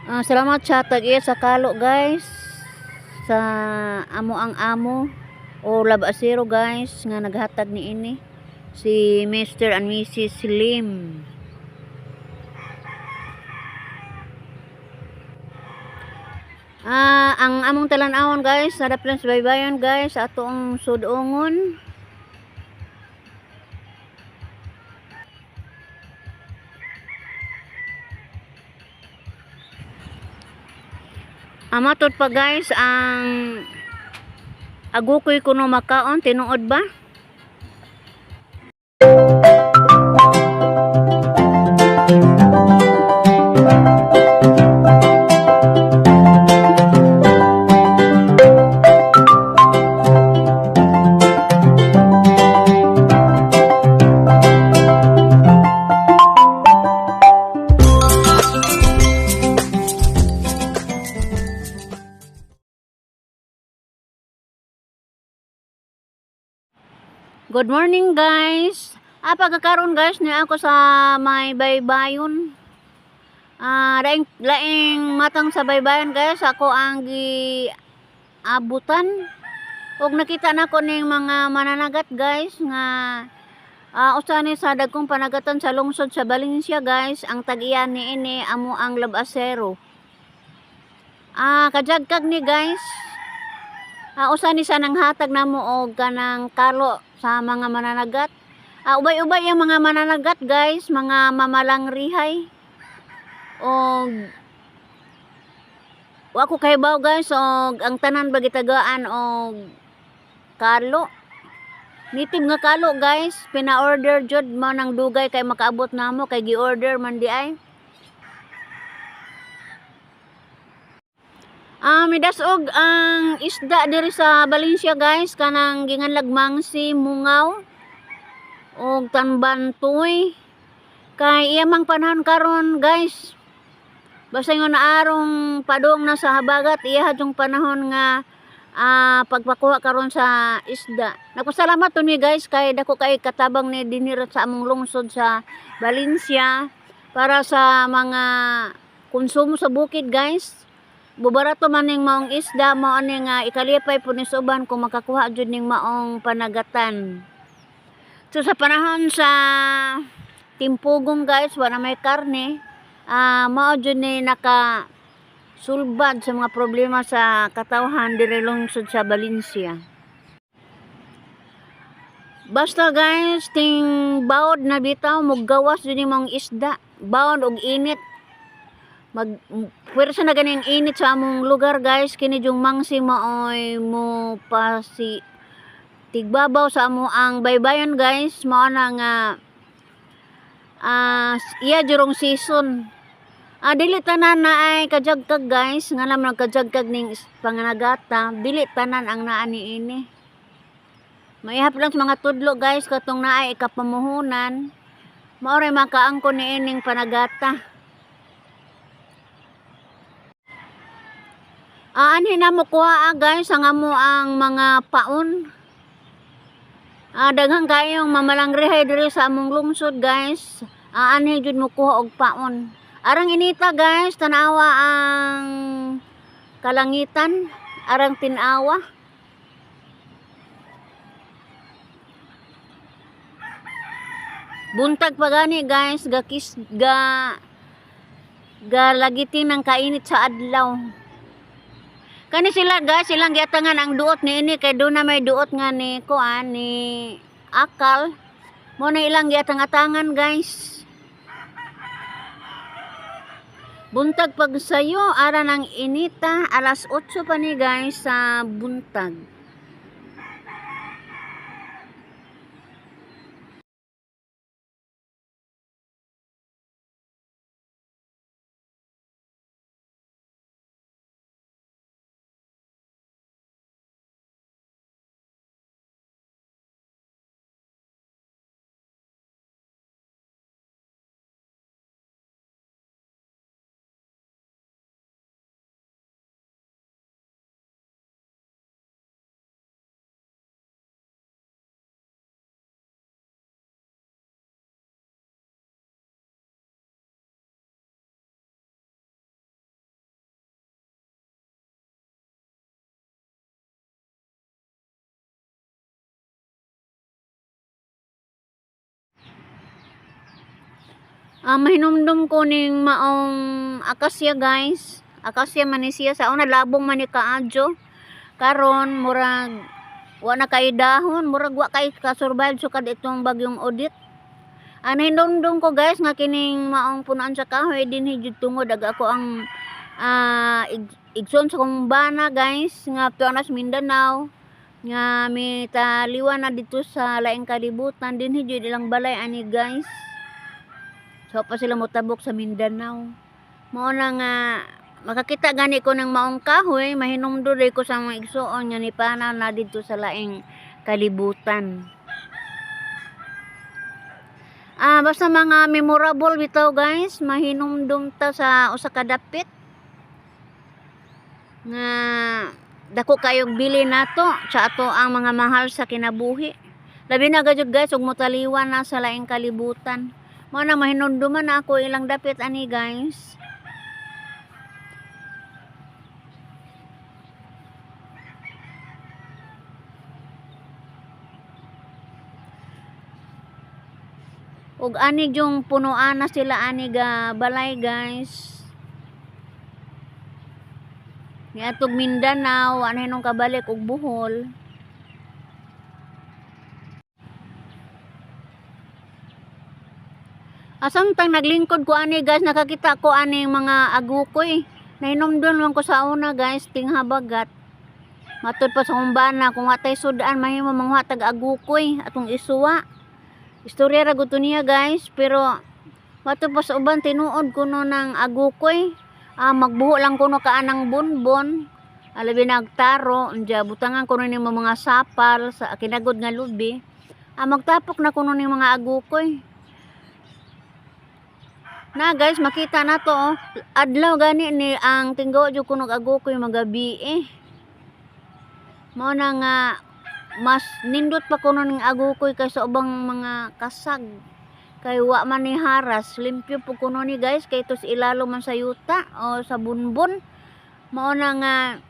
Salamat sa tag-iya sa kalo, guys, sa amo ang amo o lab asero, guys, nga naghatag ni ini si Mr. and Mrs. Lim. Ang among talan-awon, guys, sa daplan sa baybayon, guys, atong sudongon. Amatod pa, guys, ang agukoy kuno makaon, tinuod ba? Good morning, guys. Pagkakaroon, guys, ni ako sa may baybayon. Laing laing matang sa baybayon, guys, ako ang giabutan. Ug nakita nako ning mga mananagat, guys, nga usa ni sa dagkong panagatan sa lungsod sa Valencia, guys, ang tag-iya niini amo ang Labasero. Kajagkag ni, guys. Usa ni sa nanghatag namo og kanang kalo sa mga mananagat. Ubay-ubay ang mga mananagat, guys, mga mamalang rihay. Og wa ko kahibaw, guys, og ang tanan ba gitagaan og kalo. Native nga kalo, guys, pina-order jud mo nang dugay kay makaabot namo kay gi-order man di ay. Midasog ang isda diri sa Valencia, guys, kanang ginganlag mangsi, mungaw og tanbantoy. Kay iya mang panahon karon, guys. Basta nga naarong padong na sa habagat, iya yung panahon nga pagpakuha karon sa isda. Nagpasalamat to ni, guys, kay dako kay katabang ni dinhi sa among lungsod sa Valencia para sa mga konsumo sa bukid, guys. Bubarato man ning maong isda, mao ni nga ikalipay po ni sa uban kung makakuha jud ning maong panagatan. So sa panahon sa timpugong, guys, wala may karne, mao jud ni naka sulbad sa mga problema sa katawhan diri lungsod sa Valencia. Basta, guys, ting bawod na bitaw, mugawas jud ni maong isda, bawod og init. Mag puwersa na ganing init sa among lugar, guys, kini jung mangsi maoy mo pasi tigbabaw sa amo ang baybayon, guys, mao na nga iya jurong season. Dili tanan na ay kajagkag, guys, nga naman kajagkag ning panganagata, dili tanan ang naa niini. Maihap lang sa mga tudlo, guys, katong naay ikapamuhunan, mao ray makaangkon niining panagata. Anhi na mo kuha, guys, ang amo ang mga paon. Daghang kayong mamalangrihay diri sa among lungsod, guys. Anhi jud mo kuha og paon. Arang inita, guys, tanawa ang kalangitan, arang tinawa. Buntag pa gani, guys, ga kis ga ga lagitin ang kainit sa adlaw. Kani sila, guys, silang giatangan ang duot niini kay doon na may duot nga ni kuan ni akal. Mo na ilang giatang-atangan, guys. Buntag pag sayo, ara ng inita, alas 8 pa ni, guys, sa buntag. Mahinumdum ko ning maong akasya, guys. Akasya man ni siya sa una, labong man ni kaadyo. Karon murag wa na kay dahon, murag wa kay ka-survive sukad itong bagyong Odette. Ang nahinumdum ko, guys, nga kining maong punuan sa kahoy dinhi jud tungod ag ako ang igsoon sa kong bana, guys, nga tuwa na sa Mindanao nga mitaliwan na dito sa laing kalibutan. Dinhi jud ilang balay ani, guys. So pa sila motabok sa Mindanao. Mao na nga makakita gani ko ng maong kahoy, mahinumdum ko sa mga igsoon nga nipanaw na dito sa laing kalibutan. Basta mga memorable bitaw, guys, mahinumdum ta sa usa ka dapit nga dako kayog bili nato sa ato ang mga mahal sa kinabuhi. Labi na gayud, guys, ug motaliwan na sa laing kalibutan. Mao na mahinumduman na ako ilang dapit ani, guys. Ug ani yung punuan na sila ani ga balay, guys. Niadtog Mindanao, wa na hinong kabalik og Bohol. Asamtang naglingkod ko ani, guys, nakakita ko ani mga agukoy. Nahinumdum man ko sa una, guys, tinghabagat. Matud pa sa akong bana, kung atay sudan, mahimo manguha tag agukoy atong isuwa. Istorya ra gud to niya, guys, pero matud pa sa uban tinuod kuno ng agukoy. Magbuho lang kuno ka anang bonbon. Labi nagtaro, unya butangan kuno ni mga sapal sa kinagod nga lubi. Magtapok na kuno ni mga agukoy. Na, guys, makita na to oh. Adlaw gani ni ang tinggaw jud kuno og agukoy magabi eh. Mao na nga mas nindot pa kuno ning agukoy kaysa ubang mga kasag. Kay wa man ni haras, limpyo po kuno ni, guys, kay tos ilalo man sa yuta o sa bunbon. Mao na nga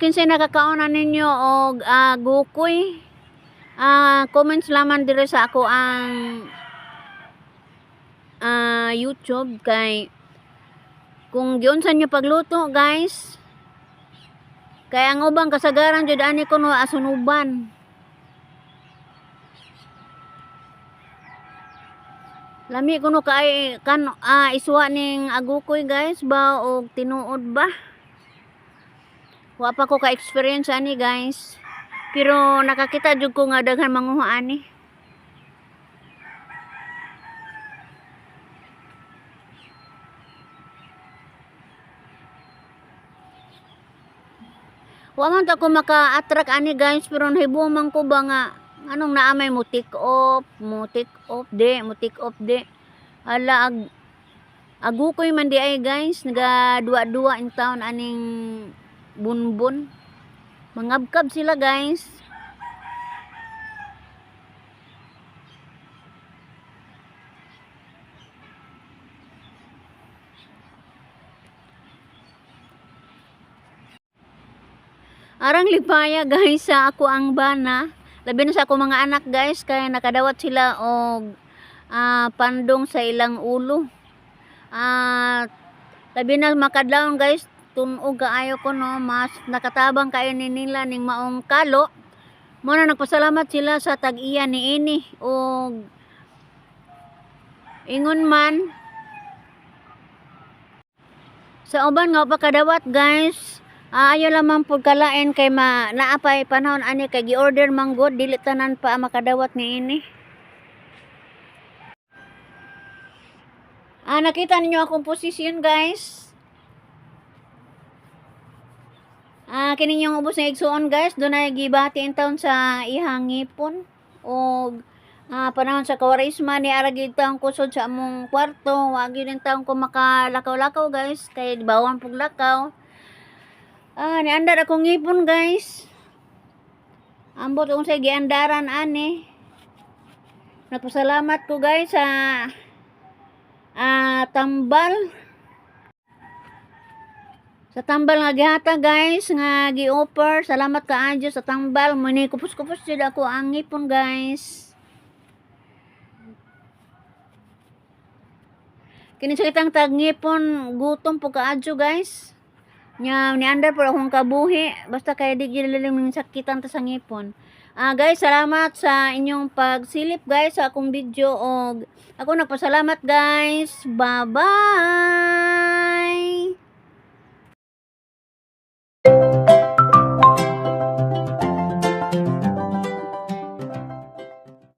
kinsay nakakauna ninyo og gukoy? Comments lamang dire sa ako ang YouTube kay kung giunsa nyo pagluto, guys. Kay ang ubang kasagaran jud ani kuno asunuban. Lami kuno kay kan iswa ning agukoy, guys, ba og tinuod ba. Wa pa ko ka-experience ani, guys. Pero nakakita jud ko nga daghan manguha ani. Wa man ta ko maka-attract ani, guys, pero nahibuo man ko ba nga anong naamay mo take off, mo take off de, mo take off de. Hala, agukoy man di ay, guys, naga duwa-duwa in town aning bunbon. Mangabkab sila, guys. Arang lipaya, guys, sa ako ang bana. Labi na sa ako mga anak, guys, kay nakadawat sila og pandong sa ilang ulo. At labi na makadlawon, guys, tun-og kaayo ko no, mas nakatabang kayo ni nila ning maong kalo. Mo na nagpasalamat sila sa tag-iya ni ini og ingon man sa uban nga pakadawat, guys. Ayaw lamang pud kalain kay ma naapay panahon ani kay gi-order man gud, dili tanan pa makadawat ni ini. Nakita ninyo akong posisyon, guys. Kini yung ubos ng igsuon, guys, dunay gibati in town sa ihang ngipon og panahon sa Kwaresma ni ara gid taon kusod sa among kwarto, wa gyud in taon ko makalakaw-lakaw, guys, kay bawang pug lakaw. Niandar akong ngipon, guys. Ambot unsay giandaran ani. Nagpasalamat ko, guys, sa tambal. Sa tambal nga gihatag, guys, nga gi-offer. Salamat kaayo sa tambal. Muni kupos-kupos jud ako ang ngipon, guys. Kini sa kitang tag ngipon, gutom po kaadyo, guys. Nya niandar po akong kabuhi basta kay di gyud lilim sakitan ta sa ngipon. Ah, guys, salamat sa inyong pagsilip, guys, sa akong video og ako nagpasalamat, guys. Bye-bye.